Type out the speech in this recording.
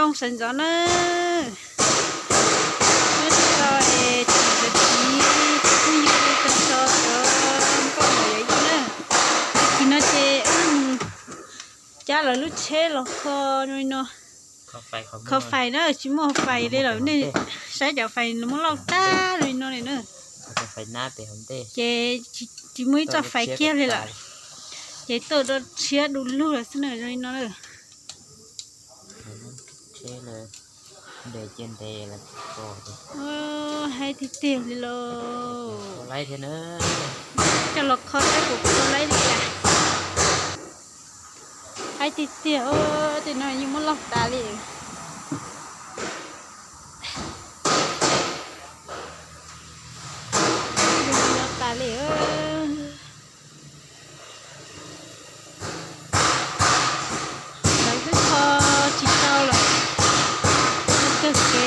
Zoo sawv ntxov na. Nyob tsis tau es tsoom niam txiv tsoom phooj ywg, tsoom nkauj muam yawm yij na, tag kis no ces wb mus cab lawv lub tsheb los kho li no. Kho fais na, tsis muaj fais li lawm, nej saib cov fais muab lauj tag li no li na. Ces tsis muaj ib txoj fais kiag li lawm, ces tuaj rau tshiab du lug lawm xwb na, zoo li no na. Haib tiag tiag li lauj. Coj los kho saib puas kho laib li cas. Haib tiag tiag, tej no yeej muab lauj tas li. Yeej muab lauj tas li. Lawv twb kho tsis tau lawm, kawg kiag.